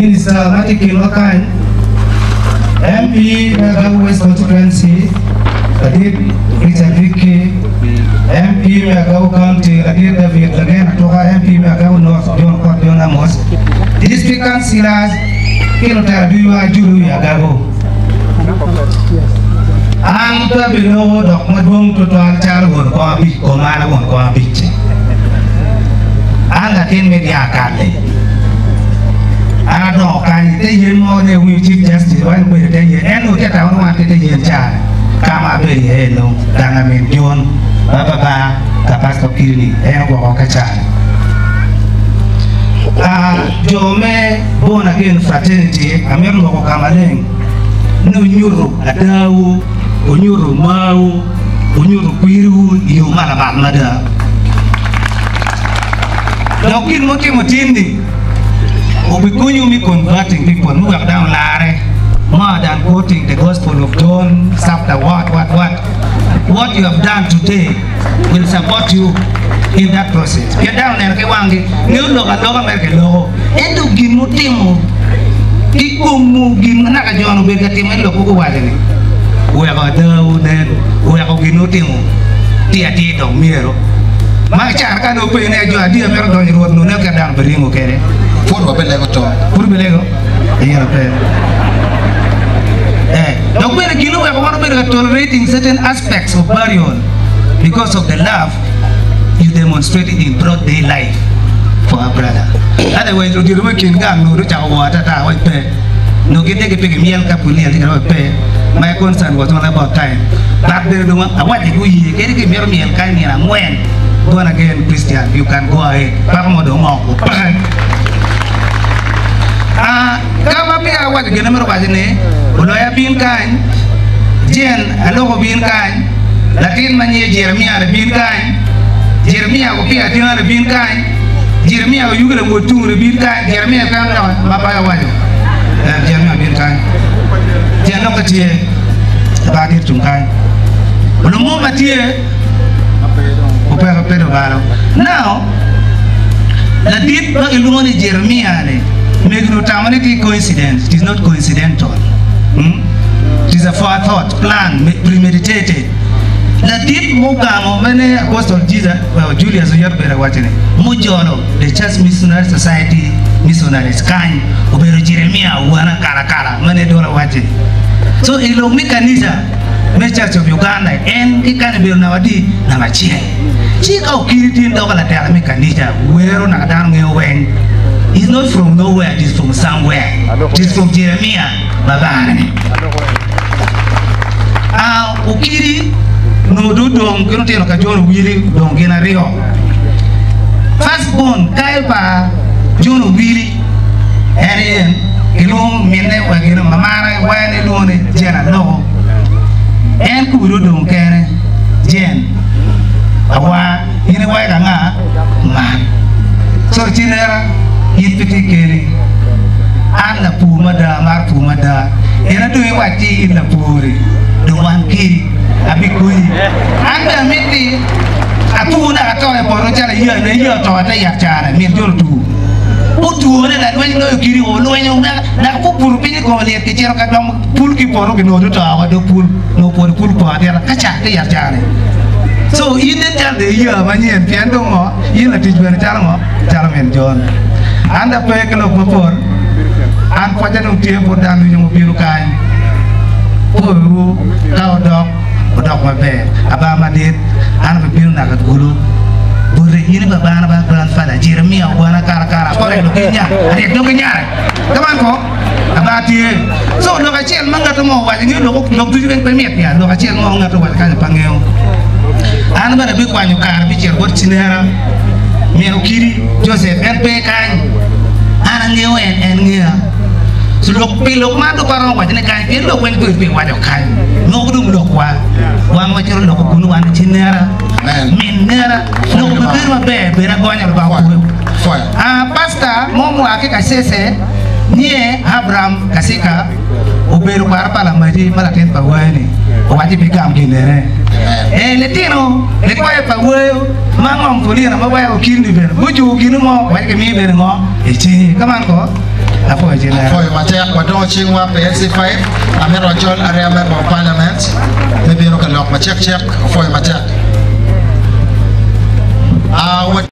Minista ma tye i kinwa kany, MP me Agago West Constituency, Ladit Richard Ricky, MP me Agago County, Ladit David Lagen Atuka, MP me Agago North, John Kot John Amos, District Councillors ki lutela ducu ma ajulu i Agago. An pe abiloko dok madwong tutwal calo won kom abic kom an a won kom abic-ci. An latin me dyang-kal-li. An adongo kany i te yen mo ni awinyo Chief Justice waco ni obedo i te yen. En onongo tye ka tamo ni wan tye i te yen ca ka ma abedo iye eno, gang amin John ma baba ka Pastor Kiri-ni en ogwoko ka ca-ni. Jo me Born Again Fraternity amito loko ka maleng ni onyuto adawu, onyuto marwu, onyuto kwiriwu i yo ma lamal mada. Dok gin ma wutimo tin-ni obikonyowu me converting people, me weko dano olarre more than quoting the gospel of John chapter what what what. What you have done today will support you in that process. Pien dano oneno ki wanggi, ngeyo lok aloka mere kiloko, ento gin mutimo ki komwu, gin ma naka jo-ni obedo ka timo en lok ma guwaco-ni, weko adawu nen, weko gin mutimo tye atir dok myero. Ma car ka dong openyo ni, Jo adi amito donyo i Rwot nongo ket dano biringo kwede? Pud wabilego to. Pud wubilego? Iyero pe. Eh, dok bene gin oweko wan obedo ka tolerating certain aspects of burial because of the love you demonstrated in broad day life for our brother. Otherwise, ludito me kin gang nongo dong ocako woo atata waci pe. Nongo gin dege pe gimyel ka pud lyel tye ka waci pe. My concern was only about time. But bene dong awaci guye kadi ka imito myel kany nino angwen, born again Christian, you can go ahead. Peko mo dong ongoko peke. Ka ma peya awaco gin amito waco ni, oloya bin kany, Jen aloko bin kany, latin ma nyinge Jeremia-ni bin kany, Jeremia opiyo atinga-ni bin kany, Jeremia oyugi lamwod tungu-ni bin kany, Jeremia pe aneno ma pe awaco, Jeremia bin kany, tyen lokke tye, Lubanga tye tung kany, olungo ma tye opeko pe lubalo. Now, Ladit ma kilwongo ni Jeremia-ni megine otamo ni tye coincidence, it is not coincidental. Hmm? It is a forethought, plan, premeditated. Ladit mugamo mene Apostle Jesus, well, Julius Oyot bedo awaco ni mujolo the Church Missionary Society missionaries kany obedo Jeremia wana kala kala mene dola waci. So i lok me kanisa me Church of Uganda en ki kany obedo namba adi? Namba acel. Ci ka okiri tin doko latela me kanica, wero naka dano ngeyo weng. He's not from nowhere, it is from somewhere. It is from Jeremia babane. Ah, okiri nongo dong odong ki lutino ka John Owili odong gin aryo. First born kayo pa John Owili en aye kilwongo minne wa gin mamane wene lwongo ni Jen Aloko. En kubedi odong kene Jen. Awa, in iweko anga? Man. Co ci nera, in pe tye keni. An lapur mada, amaro pur mada. En adong iwacci in lapur-ri, dong wan kiri, abikonyi. An bene amiti atur naka ato i poto calo ayaa ne, ayaa oto ite yat cane, mit jo otur. Otwone lalweny loyo kiri, olwenyo naka pe obuto piny i kome lyet kicito ka dongo. Pul ki poto ginongo oto woko dog pul, nongo pwod pul pong atita ka cak te yat cani. So in nen calo dong iya manyen pien dong ngo in latic bene calo ngo calo min John. An dong ape ki lok mapol, an pwocca dong tye bot dano ducu mubino kany. Pwoyowu ka wudok, wudok maber. Abaa madit, an abibino naka Gulu boti in i babana ba grandfather Jeremia Ogwana Kalakala akore dong ki nya aryek dong ki nyare. Kaman ko? Aba tye. So lok acel ma ngat mo owaco ngeyo lok lok ducu weng pe mit ya lok acel mo ngat owaco kany pe angeyo. An bene abikwanyo kare bicito bot cinera min okidi Joseph en pe kany an angeyo en en ngeya. So lok pi lok man dong pe aromo waco ne kany pien lok weng pe waco kany nongo dong lok wa wan wacito loko kunu wan cinera min nera lok obedo maber bedo agonya Lubanga okube. A Pasta mo mua ki Kasese nyiye Abram Kasika obedo kwara pa lamaci ma latin pa wayo-ni owacci bigam ginene. E Litino likwayo pa wayo ma ngom Polina ma weko okil-ni bene gujuko gino mo wek gimi bene ngo i cingi. Ka man ko. Apwoyo ci lera. Apwoyo matek wadongo cingwa pi LC5 amito acol area member of parliament me bino ka lok macek cek apwoyo matek. Ah, wa.